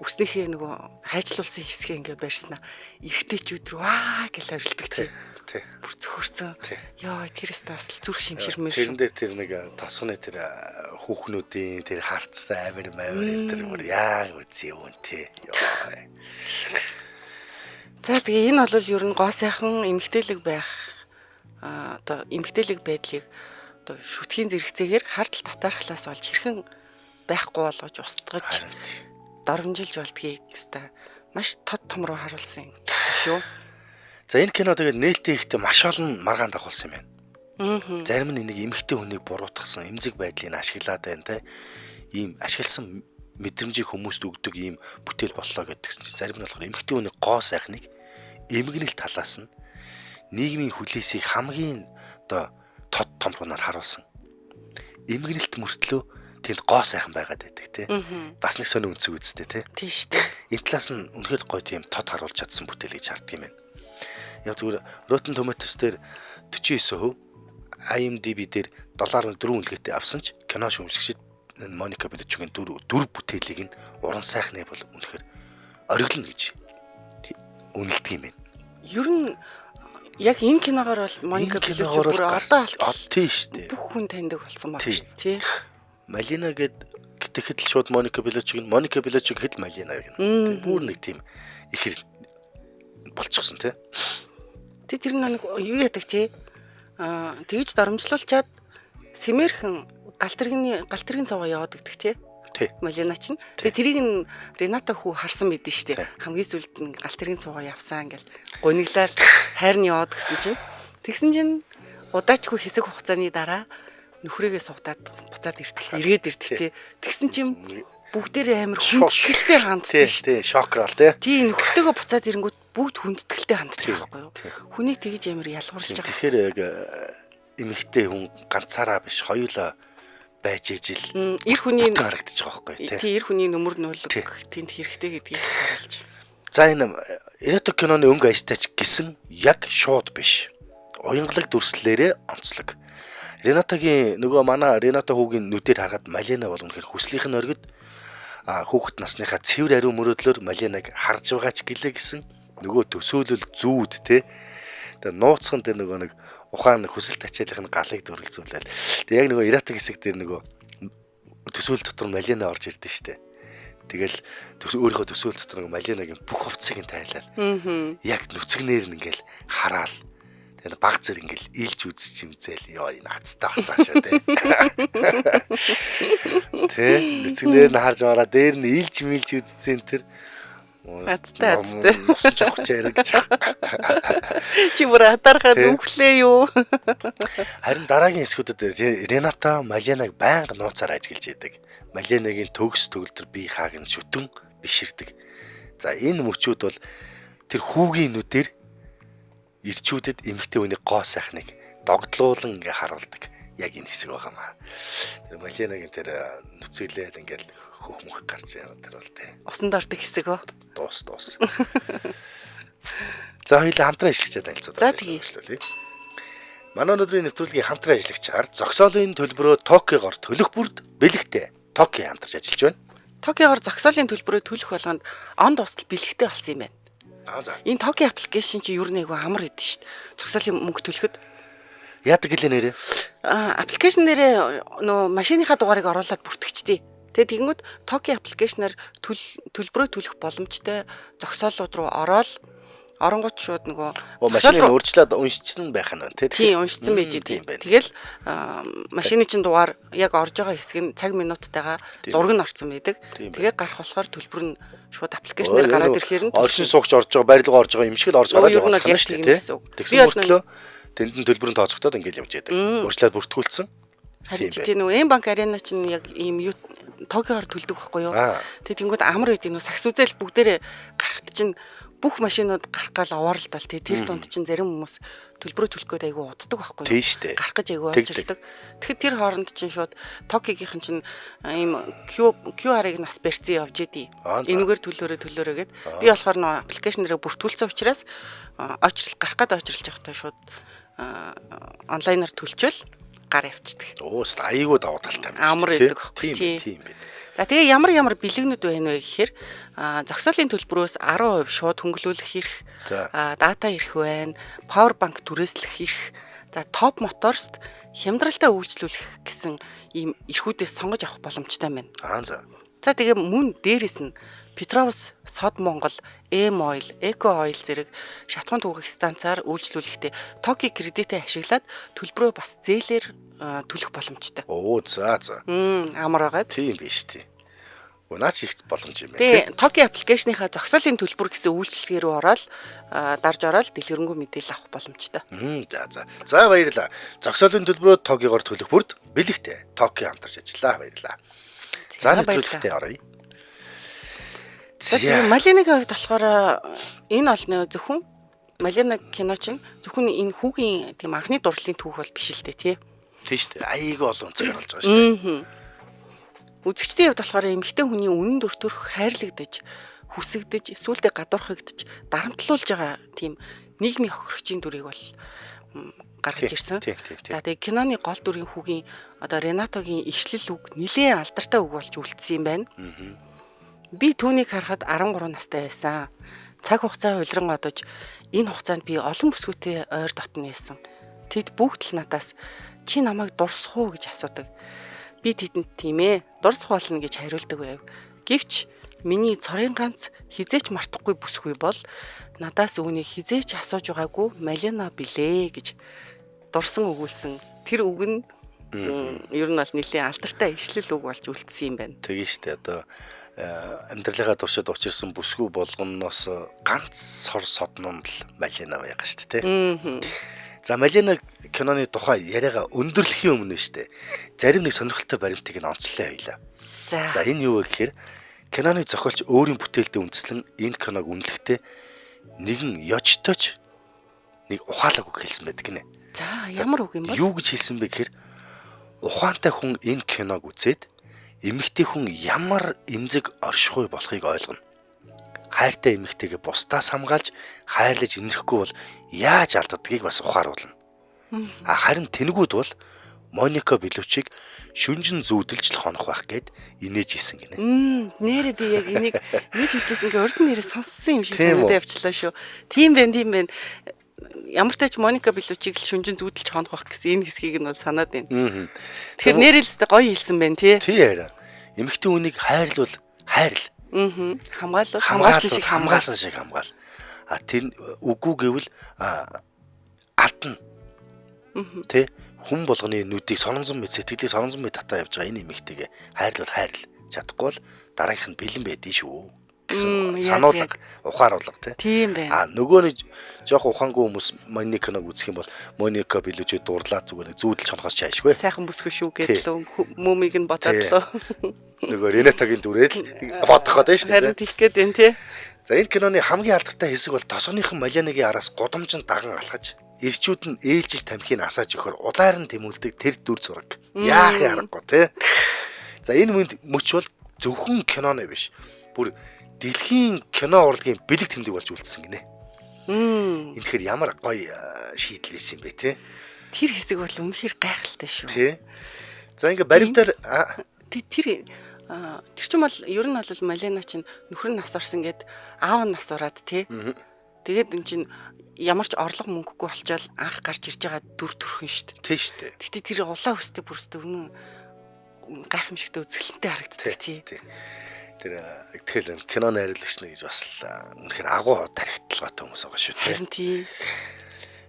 үснийхээ нөгөө хайчлуулсан хэсгээ ингээ барьснаа. Эргэжтэйчүүд рүү аа гэж орилдог тий. Тий. Бүр цөхөрцөн. Тий. Йоо тэрээс бас л зүрх шимширмээр Тэрэн шүү. дээр тэр нэг тосгоны тэр хүүхнүүдийн тэр харцтай амир мавир энэ тэр бүр яаг үзье юм те. Йоо. За тэгээ энэ бол ер нь гоо сайхан эмгтээлэг байх одоо эмгтээлэг байдлыг одоо шүтгийн зэрэгцээгээр хардл татаархлаас болж хэрхэн байхгүй болгож устгаж Харин тий. доромжилж болдгийг гэстэй маш тод том руу харуулсан гэсэн шүү. За энэ кино тэгээд нээлттэй ихтэй маш олон маргаан дагуулсан юм байна. Зарим нь энийг эмэгтэй хүнийг буруутгасан эмзэг байдлыг ашиглаад байна те. Ийм ашигласан мэдрэмжийг хүмүүст өгдөг ийм бүтээл боллоо гэдгсэн чинь зарим нь болохоор эмэгтэй хүний гоо сайхныг эмгэнэл талаас нь нийгмийн хүлээсийг хамгийн одоо тод томрунаар харуулсан. Эмгэнэлт мөртлөө тэнд гоо сайхан байгаад байдаг те. Бас нэг сонин өнцөг үсттэй те. Тийм шүү дээ. Энэ талаас нь үнэхээр гоё тийм тод харуулж чадсан бүтээл гэж харддаг юм байна. Яг зүгээр Rotten Tomatoes дээр 49%, IMDb дээр 7.4 үнэлгээтэй авсан ч кино шүүмжлэгчид Моника Беллучигийн дөрв бүтээлийг нь уран сайхны бол үнэхээр ориглоно гэж үнэлдэг юм байна. Ер нь яг энэ киногоор бол Моника Энэ Беллучи киногоор бүр бол одоо болтол тийм шүү дээ. бүх хүн таньдаг болсон байна Тий. шүү дээ. Тий. Малина гэд гэхэд л шууд Моника Беллучиг нь Моника Беллучи гэхэд л Малина гэнэ. Тэг бүр нэг тийм ихэр болчихсон тий. Тэ тэр нэг юу яадаг те аа тэгж доромжлуулчаад сэмэрхэн галт тэрэгний цогоо яваад өгдөг те Тий. Малина чинь. Тэгээ тэрийг нь Рената хүү харсан мэдэн штэ. Тий. Хамгийн сүүлд нь галт тэрэгний цогоо явсан ингээл гуниглал хайр нь яваад гисэн чинь. Тэгсэн чинь удаачгүй хэсэг хугацааны дараа нөхрийгээ суугдаад буцаад ирдэг. Эргээд ирдэг те. Тэгсэн чинь бүгдээрээ амар хүндэтгэлтэй ханддаг Тий, штэ. тий, шокрол тий. Тий нөхөртөөгөө буцаад ирэнгүүт бүгд хүндэтгэлтэй хандж байгаа байхгүй юу? тий. Хүнийг тэгж амар ялгуурлаж байгаа. Тэгэхээр яг эмэгтэй хүн ганцаараа биш хоёулаа байж ижил Эр хүний бүтэн харагдаж байгаа байхгүй тий. тий эр хүний нүмер нөлөг Тий. тэнд хэрэгтэй гэдгийг харуулж. За энэ эротик киноны өнгө аястай ч гэсэн яг шууд биш. Уянгалаг дүрслэлээрээ онцлог. Ренатагийн нөгөө манай Рената хүүгийн нүдээр харахад Малена бол үнэхээр хүслийнх нь оргид хүүхэд насныхаа цэвэр ариун мөрөөдлөөр Маленаг харж байгаа ч гэлээ гэсэн нөгөө төсөөлөл зүүд те. Тэгээ нууцхан тэр нөгөө нэг ухаан хүсэл тачаалах нь галыг дүрлзүүлээл. Тэгээ яг нөгөө эротик хэсэг дээр нөгөө төсөөл дотор Малена орж ирдэ штэ. Тэгэл өөрийнхөө төсөөл дотор нэг Маленагийн бүх хувцсыг нь тайлал. Яг нүцгнэр нь ингээл хараал. Тэгээ баг зэрэг ингээл илж үзэж юмзэл ёо энэ хацтай хацаа шүү дээ. Тэ нүцгнэр нь харж мараа дээр нь илж милж үзсэн тэр хацтай хацтай. Нусан жавхч яриа гэж. Чи бүр атархаад үхлээ юу? Харин дараагийн хэсгүүдэд Рената Маленаг байнга нууцаар ажиглаж идэг. Маленагийн төгс төгөлдөр бие хааг нь шүтэн биширдэг. За энэ мөчүүд бол тэр хүүгийн нүдээр ирчүүдэд эмэгтэй хүний гоо сайхныг догдлуулан ингээ харуулдаг. Яг энэ хэсэг байгаамаа. Тэр Маленагийн тэр нүцгэлээл ингээл хөх мөх гарч яана тэр бол тэ. Усанд ордог хэсэг өө. Дуус. За хоёулаа хамтран ажиллагчаа танилцуулъя. За тэгье. Манай өнөөдрийн нэвтрүүлгийн хамтран ажиллагчаар зогсоолын төлбөрөө Токиогоор төлөх бүрд бэлэгтэй Токи хамтарч ажиллаж байна. Токиогоор зогсоолын төлбөрөө төлөх болгонд он тусдал бэлэгтэй болсон юм байна. За. Энэ Токи аппликейшн чи ер нь айгүй амар идэв шүү дээ. Зогсоолын мөнгө төлөхөд. Яадаг гэлээ нэрээ? Аппликейшн нэрээ нөө машиныхаа дугаарыг оруулаад бүртгэжтэй. Тэгээ тэгэнгүүт Токи аппликейшнаар төлбөрөө төлөх боломжтой зогсоолууд руу ороод оронгууд шууд нөгөө машиныг өөрчлөөд уншчихсан байх нь байна тий. Тийм уншчихсан байж тийм. Тэгэл машины чинь дугаар яг орж байгаа хэсэг нь цаг минуттайгаа зураг нь орсон байдаг. Тэгээ гарах болохоор төлбөр нь шууд аппликейшнээр гараад ирэхээр нь оршин суугч орж байгаа, байрлал орж байгаа юм шиг л орж гараад явах юм шүү дээ тий. Тэгсэн мөртлөө тэнд нь төлбөр нь тооцогдоод ингээл явж яадаг. Өөрчлөөд бүртгүүлсэн. Харин тийм нөгөө М банк арена чинь яг ийм юу Токиогоор төлдөг байхгүй юу? Тэгээ тэнгууд амар үед нөгөө сакс үзэл бүгдээрээ гарахт чинь бүх машинууд гарах гал овооролдол тий тэр дунд чинь зарим хүмүүс төлбөрөө төлөх гээд айгүй уддаг байхгүй юу? Гарах гэж айгүй очирдаг. Тэгэхэд тэр хооронд чинь шууд Токигийнхэн чинь ийм QR-ыг нас барьцсан явж идэв. Энүүгээр төлөөрөө гэд би болохоор нөгөө аппликейшнэрээ бүртгүүлсэн учраас очрол гарах гээд очролж явахдаа шууд онлайнаар төлчөөл гар явцдаг. Өөс айгүй давуу талтай юм байна. Амар идэг байхгүй тий. Тийм байна. За тэгээ ямар бэлэгнүүд байна вэ гэхээр зогсоолын төлбөрөөс 10% шууд хөнгөлүүлэх эрх, дата эрх байна, power bank түрээслэх эрх, за Top Motors-т хямдралтай үйлчлүүлэх гэсэн ийм эрхүүдээс сонгож авах боломжтой байна. За. За тэгээ мөн дээрэс нь Petrovs, Сод Монгол, M Oil, Eco Oil зэрэг шатхуун түгэх станцаар үйлчлүүлэхдээ Токи кредитээ ашиглаад төлбөрөө бас зээлээр төлөх боломжтой. Оо за. Амар байгаа. Тийм биш тий. Наач их боломж юм байна. Тий, Токи аппликейшныхаа зогсоолын төлбөр гэсэн үйлчлэгээ рүү ороод дарж ороод дэлгэрэнгүй мэдээлэл авах боломжтой. За. За баярлалаа. Зогсоолын төлбөрөө Токиогоор төлөх бүрд бэлэгтэй Токи хамтарч ажиллаа. Баярлалаа. За нэвтрүүлэгтээ оръё. За Маленагийн хувьд болохоор энэ олны зөвхөн Малена кино чинь зөвхөн энэ хүүгийн тийм анхны дурлалын түүх бол биш л дээ тий. Тийм шүү дээ. Айгүй олон өнцөг оруулж байгаа шүү дээ. Үзэгчдийн хувьд болохоор эмэгтэй хүний үнэн дүр төрх хайрлагдаж, хүсэгдэж, сүулдэ гадуурхагдаж, дарамтлуулж байгаа тийм нийгмийн хохирогчийн дүрийг бол гаргаж ирсэн. За тэгээ киноны гол дүрийн хүүгийн одоо Ренатогийн ишлэл үг нэлээд алдартай үг болж үлдсэн юм байна. Би түүнийг харахад 13 настай байсан. Цаг хугацаа улиран одож энэ хугацаанд би олон бүсгүйтэй ойр дотно байсан. Тэд бүгд л надаас чи намайг дурсах уу гэж асуудаг. Би тэдэнд тийм дурсах болно гэж хариулдаг байв. Гэвч миний цорын ганц хизээч мартахгүй бүсгүй бол надаас үүнийг хизээч асууж байгаагүй Малена билээ гэж дурсан өгүүлсэн. Тэр үг нь ер нь бол нэлээд алдартай ишлэл үг болж үлдсэн юм байна. Тэгээ штэ одоо амьдралынхаа туршид учирсан бүсгүй болгоноос ганц сор соднон л Малена байгаа шүү дээ. За Малена киноны тухай яриагаа өндөрлөхийн өмнө шүү дээ. Зарим нэг сонирхолтой баримтыг нь онцлоо хоёлаа. За энэ юу вэ гэхээр киноны зохиолч өөрийн бүтээлдээ үндэслэн энэ киног үнэлэхдээ нэгэн ёжтойч нэг ухаалаг үг хэлсэн байдаг гинэ. За ямар үг юм бэ? Юу гэж хэлсэн бэ гэхээр ухаантай хүн энэ киног үзээд эмэгтэй хүн ямар эмзэг оршихуй болохыг ойлгоно. Хайртай эмэгтэйгээ бусдаас хамгаалж хайрлаж инэрхгүй бол яаж алддгийг бас ухааруулна. А харин тэнгүүд бол Моника Беллуччиг шүнжин зүүдэлж л хонох байх гэд инээж исэн гинэ. Нэрээ би яг энийг нэг хэлжсэн гээ урд нь нэрээ сонссон юм шиг санагдаад явчлаа шүү. Тийм байх, тийм байх. Ямар ч тач Моника Беллуччиг л шүнжин зүүдэлж хонох байх гэсэн энэ хэсгийг нь бол санаад байна. Тэгэхээр нэрээ л өстой гоё хэлсэн байна тий. Тий яриа. Эмэгтэй хүнийг хайрлуул хайрл. Аа. Хамгаалал хамгаалсан шиг хамгаалсан шиг хамгаал. А тэр үгүй гэвэл алдна. Тэ хүн болгоны нүдийг соронзон мэд сэтгэлийг соронзон мэд татаа явж байгаа энэ эмэгтэйгээ хайрлал хайрл чадахгүй бол дараагийнх нь бэлэн байдэн шүү гэсэн сануулга ухааруулга тий. Тийм байна. А нөгөө нэг жоох ухаангүй хүмүүс Мониканыг үзэх юм бол Моника Белучи дурлаад зүгээр нэг зүүдэл чонхоос чаашгүй. Сайхан бүсгүй шүү гэдэлөө мөмийг нь бодоод лөө. Нөгөө Ренатагийн дүрээд л бодох гэдэг шүү дээ. Харин тэлэх гээд байна тий. За энэ киноны хамгийн алдартай хэсэг бол тосгоныхон Малианыгийн араас гудамжинд даган алхаж ирчүүд нь ээлжиж тамхиг асааж өгөхөр улаар нь тэмүүлдэг тэр дүр зураг. Яахын аргагүй тий. За энэ мөч бол зөвхөн киноны биш. Бүр дэлхийн кино урлагийн бэлэг тэмдэг болж үлдсэн гинэ. Энэ тэгэхээр ямар гоё шийдэл байсан юм бэ те? Тэр хэсэг бол үнэхээр гайхалтай шүү. Тий. За ингээ баримтаар тэр тэр чинь бол ер нь бол Малена чинь нөхөр нь нас орсон гэд аав нь нас ороод тий. Тэгээд эн чинь ямар ч орлого мөнгөгүй болчоод анх гарч ирж байгаа дүр төрхөн шүү дээ. Тий шүү дээ. Гэтэ тэр улаан хүстэй бүрстэй үнэн гайхамшигтай үзэсгэлэнтэй харагддаг тий. Тэр тэгэл кино найруулагч нэ гэж бас л үнэхээр агуу тархиталгаатай хүмүүс байгаа шүү дээ. Харин тий.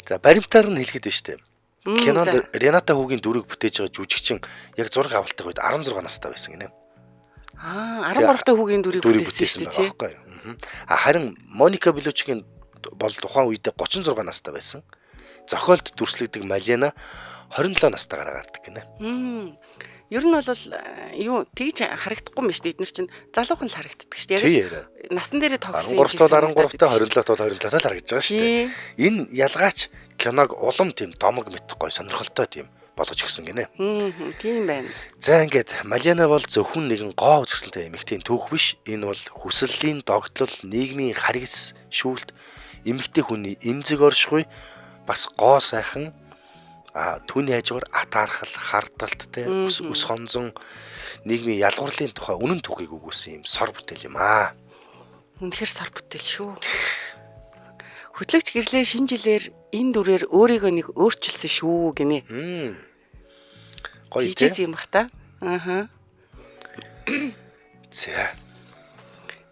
За баримтаар нь хэлэхэд байна шүү дээ. Кинонд Рената хүүгийн дүрийг бүтээж байгаа жүжигчин яг зураг авалтын үед 16 настай байсан гинэ. Аа 13 та хүүгийн дүрийг бүтээсэн шүү дээ тий. А харин Моника Белучигийн бол тухайн үедээ 36 настай байсан. Зохиолд дүрслэгдэг Малена 27 настайгаар гардаг гинэ. Ер нь бол юу тэгж харагдахгүй юм шүү дээ. Эднэр чинь залуухан л харагддаг шүү дээ. Яг насан дээрээ тогсон юм шиг 13 13 та 27 та 27 та л харагдаж байгаа шүү дээ. Энэ ялгаач киног улам тийм домог мэт гой сонирхолтой тийм болгож өгсөн гинэ. Тийм байна. За ингээд Малена бол зөвхөн нэгэн гоо үзэсгэлэнтэй эмэгтэйн түүх биш. Энэ бол хүсэллийн догтлол, нийгмийн харгас шүүлт, эмэгтэй хүний эмзэг оршихуй бас гоо сайхан түүний хажуугаар атаархал, хардалт те өс хонзон нийгмийн ялгуурлын тухай үнэн түүхийг өгүүлсэн юм сор бүтээл юм аа. Үнэхээр сор бүтээл шүү. Хөтлөгч гэрлээ шинэ жилээр энэ дүрээр өөрийгөө нэг өөрчилсөн шүү гинэ. Гоё тий. Юм бах та. Аа. За.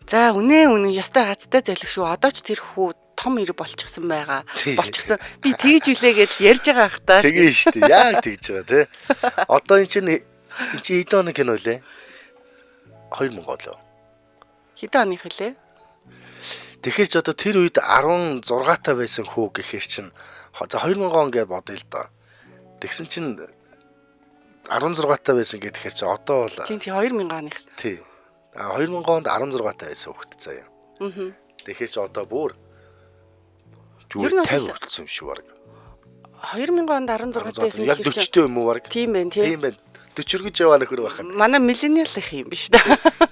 За үнэ ястай газтай золих шүү. Одоо ч тэр хүү том ир болчихсон байгаа. Болчихсон. Би тэгж үлээ гэдэл ярьж байгаа ах та. Тэгээ шүү дээ. Яг тэгж байгаа тий. Одоо эн чинь хэдэн оны кино лээ? 2000 лөө. Хэдэн оных лээ? Тэгэхээр ч одоо тэр үед 16 та байсан хүү гэхэр чинь за 2000 он гэж бодъё л доо. Тэгсэн чинь 16 та байсан гэхээр чи одоо бол Тийм тий 2000 оных. Тий. 2000 онд 16 та байсан хүүхэд заяа. Аа. Тэгэхээр чи одоо бүр 50 хүрсэн юм шүү баг. 2000 онд 16 та байсан яг 40-тэй юм уу баг? Тийм байна тий. Тийм байна. 40 гэж яваа нөхөр байх. Манай миллениал их юм биш үү?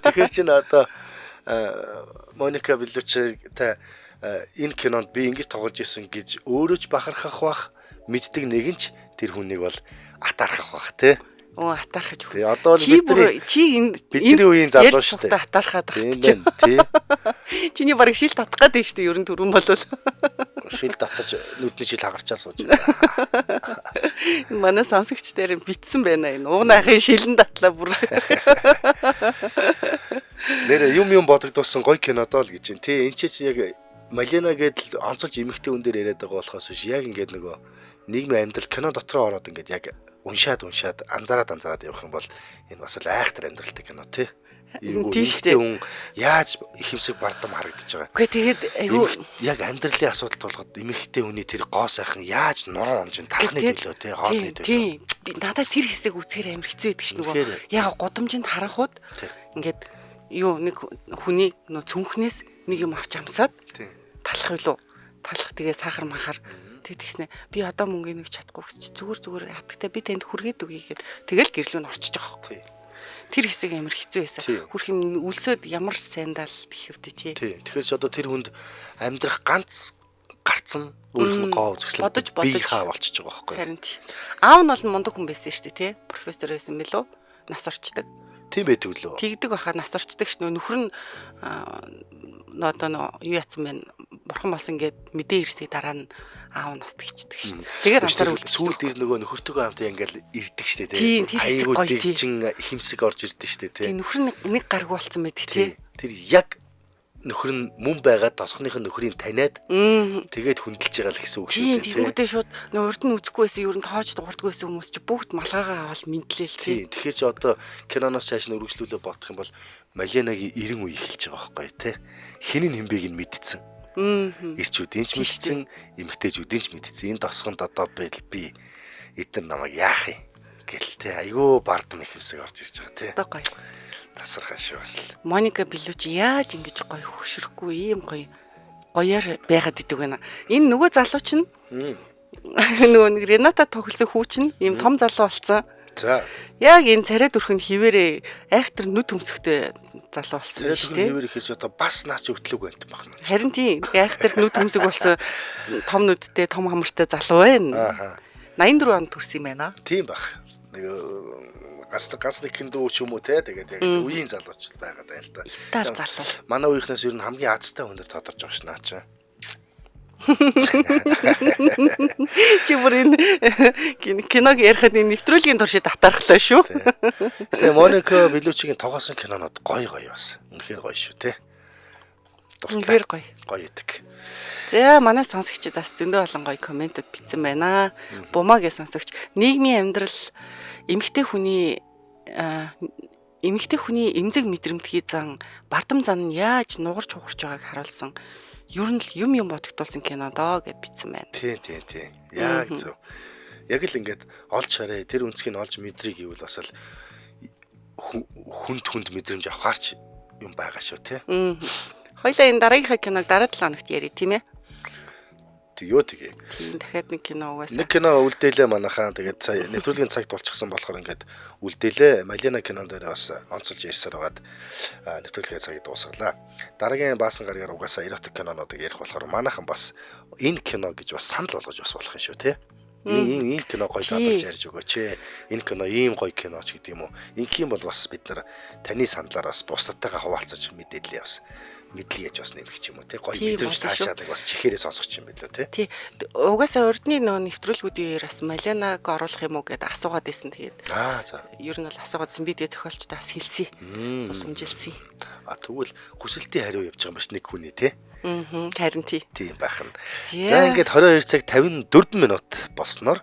Тэгэхээр чинь одоо Моника Белуччитай энэ кинонд би ингэж тоглож исэн гэж өөрөө ч бахархах бах, мэддэг нэгэн ч тэр хүнийг бол атаархах бах тий. Оо атаархаж. Тий одоо л бидний чи энэ бидний үеийн залуу шүү дээ. Атаархаад байх тийм байна тий. Чиний бараг шил татах гээд байна шүү дээ. Ер нь түрүүн болвол шил татаж нүдний шил хагарчаал сууж байна. Манай сонсогч дээр битсэн байна энэ. Уг нахын шилэн татлаа бүр. Нэр юм бодогдуулсан гоё кино доо л гэж байна. Тий энэ ч яг Малена гэдэл онцолж эмэгтэй хүн дээр яриад байгаа болохоос биш яг ингээд нөгөө нийгмийн амьдрал кино дотроо ороод ингээд яг уншаад анзаараад явах юм бол энэ бас л айхтар амьдралтай кино тий. Эмэгтэй хүн яаж ихэмсэг бардам харагдаж байгаа. Үгүй тэгээд айгүй яг амьдралын асуудал тулгад эмэгтэй хүний тэр гоо сайхан яаж нуруу унж талхны төлөө тий хоолны төлөө. Тий. Надад тэр хэсэг үзэхээр амар хэцүү байдаг ш нөгөө яг гудамжинд харанхууд ингээд юу нэг хүний нөө цүнхнээс нэг юм авч амсаад талах билүү? Талах тэгээ сахар махар тэг тэгснэ. Би одоо мөнгө нэг чадахгүй гэсэн чи зүгээр хатагтай би танд хүргээд өгье гэд тэгэл гэрлүү нь орчиж байгаа байхгүй. Тэр хэсэг амар хэцүү байсан. Хүрх юм үлсөөд ямар сайндал гэх вдэ тий. Тий. Тэгэхээр ч одоо тэр хүнд амьдрах ганц гарцсан өөрөх нь гоо үзэсгэлэн бодож биехаа болчихж байгаа байхгүй. Харин тий. Аав нь бол мундаг хүн байсан шүү дээ тий. Профессор байсан мэлүү? Нас орчдөг. Тийм байдаг лөө. Тэгдэг байхаа нас орчдөг ш нөхөр нь одоо нөө юу яцсан бэ? Бурхан болсон гэд мэдээ ирсээ дараа нь Аав нь бас тэгчдэг шүү дээ. Тэгээд ганцаараа үлдчихдэг. Сүүлд ир нөгөө нөхөртөөгөө хамт ингээл ирдэг шүү дээ. Тийм, тэр хэсэг Айгуу гоё, тий. дэгжин ихэмсэг орж ирдэг шүү дээ, тий. Тийм, нөхөр нь нэг гаргүй болсон байдаг Тий. тий. Тэр яг нөхөр нь мөн байгаа тосгоных нь нөхрийг таниад тэгээд хүндэлж байгаа л гэсэн үг шүү Тийм, дээ. тэгмүүдээ шууд нөө урд нь үзэхгүй байсан, ер нь тоож дуурдгүй байсан хүмүүс чи бүгд малгайгаа аваад мэдлээл тий. Тийм. Тэгэхээр чи одоо киноноос цааш нь үргэлжлүүлээ бодох юм бол Маленагийн 90 үе эхэлж байгаа байхгүй тий. Хин нь хинбэг нь мэдсэн. Ирчүүдийн ч мэдсэн, эмэгтэйчүүдийн ч мэдсэн. Энэ тосгонд одоо би эдгээр намайг яах юм гэл тий. Айгүй бардам ихэмсэг орж ирж байгаа тий. Одоо гоё. Тасархай шүү бас л. Моника Беллучи яаж ингэж гоё хөшөрөхгүй ийм гоё гоёор байгаад идэг байна. Энэ нөгөө залуу чинь нөгөө нэг Рената тоглосон хүү чинь ийм том залуу болсон. За. Яг энэ царай дүрх нь хിവэрээ айхтар нүд төмсөхтэй залуу болсон Царай юм шүү дүрх дээ. хിവэр ихээр чи одоо бас наач өтлөг байна бахна. Харин тийм айхтар нүд төмсөг болсон том нүдтэй том хамартай залуу байна. Ааха. 84 онд төрсэн юм байна. Тийм бах. Нэг ганц ганц нэг хиндүү ч юм уу те тэгээд яг үеийн залууч байгаад байна л да. Итали залуу. Манай үеийнхнээс ер нь хамгийн азтай хүнээр тодорч байгаа ш наа чи. Чи бүр энэ киног ярихад энэ нэвтрүүлгийн туршид татархлаа шүү. Тэгээ Моника Беллучигийн тоглосон кинонод гоё гоё бас. Үнэхээр гоё шүү те. Дуртай. Үнэхээр гоё. Гоё идэг. За манай сонсогчид бас зөндөө олон гоё комментүүд бичсэн байна. Бумаа гэж сонсогч нийгмийн амьдрал эмэгтэй хүний эмэгтэй хүний эмзэг мэдрэмтгий зан бардам зан нь яаж нугарч хугарч байгааг харуулсан. Ер нь л юм юм бодогдуулсан кино доо гэд бичсэн байна. Тий, тий, тий. Яг зөв. Яг л ингээд олж хараа тэр үнцгийг нь олж мэдрийг гэвэл бас л хүнд хүнд мэдрэмж авахаарч юм байгаа шүү те. Хоёлаа энэ дараагийнхаа киног дараа 7 хоногт ярив тийм ээ. Тэг юу тэгээ. Тийм дахиад нэг кино угаасаа. Нэг кино үлдээлээ манайхаа. Тэгээд сая нэвтрүүлгийн цаг дулчихсан болохоор ингээд үлдээлээ. Малина кинон дээр бас онцолж ярьсаар байгаад нэвтрүүлгийн цагийг дуусгалаа. Дараагийн баасан гарагаар угаасаа эротик кинонуудыг ярих болохоор манайхан бас энэ кино гэж бас санал болгож бас болох юм шүү те. Ийм ийм кино гоё задлж ярьж өгөөч ээ. Энэ кино ийм гоё кино ч гэдэг юм уу. Ингийн бол бас бид нар таны саналаар бас бусдаттайгаа хуваалцаж мэдээлэл бас мэдлэг яаж бас нэмэх ч юм уу те. Гоё мэдрэмж таашаадаг бас чихээрээ сонсох юм билүү те. Тий. Угаасаа урдны нөө нэвтрүүлгүүдийн үеэр бас Малинаг оруулах юм уу гэдээ асуугаад байсан. Тэгээд Аа за. Ер нь бол асуугаадсэн. Би тэгээ зохиолчтой бас хэлсэн. Боломжилсан. А тэгвэл хүсэлтийн хариу явж байгаа юм биш нэг хүний те. Аа харин тий. Тийм байх нь. За ингээд 22 цаг 54 минут болсноор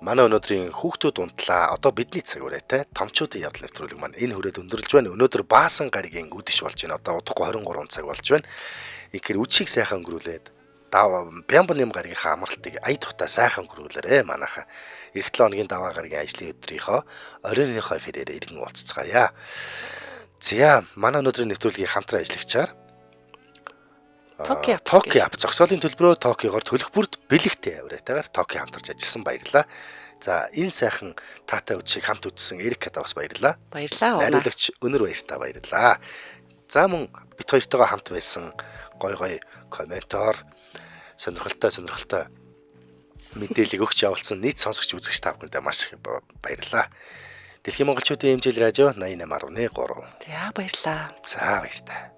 манай өнөөдрийн хүүхдүүд унтлаа. Одоо бидний цаг үрээтэй томчуудын явдал нэвтрүүлэг маань энэ хүрээд өндөрлж байна. Өнөөдөр баасан гарагийн үдэш болж байна. Одоо удахгүй 23 цаг болж байна. Инхээр үдшийг сайхан өнгөрүүлээд Бямбаным гарагийнхаа амралтыг ая тухтай сайхан өнгөрүүлээрэ манайхаа. Эх 7 хоногийн даваа гарагийн ажлын өдрийнхөө оройныхоо эфирээр иргэн уулзцгаая. За манай өнөөдрийн нэвтрүүлгийг хамтран ажиллагчаар Токи ап зогсоолын төлбөрөө Токиогоор төлөх бүрд бэлэгтэй авраатайгаар Токи хамтарч ажилласан баярлаа. За энэ сайхан таатай үдшийг хамт үзсэн Эрикада бас баярлаа. Баярлаа. Найруулагч Өнөр баяртай баярлаа. За мөн бит хоёртойгоо хамт байсан гой гой комментоор сонирхолтой мэдээллийг өгч явуулсан нийт сонсогч үзэгч та бүхэндээ маш их баярлаа. Дэлхийн монголчуудын хэмжээл радио 88.3. За баярлаа. За баяртай.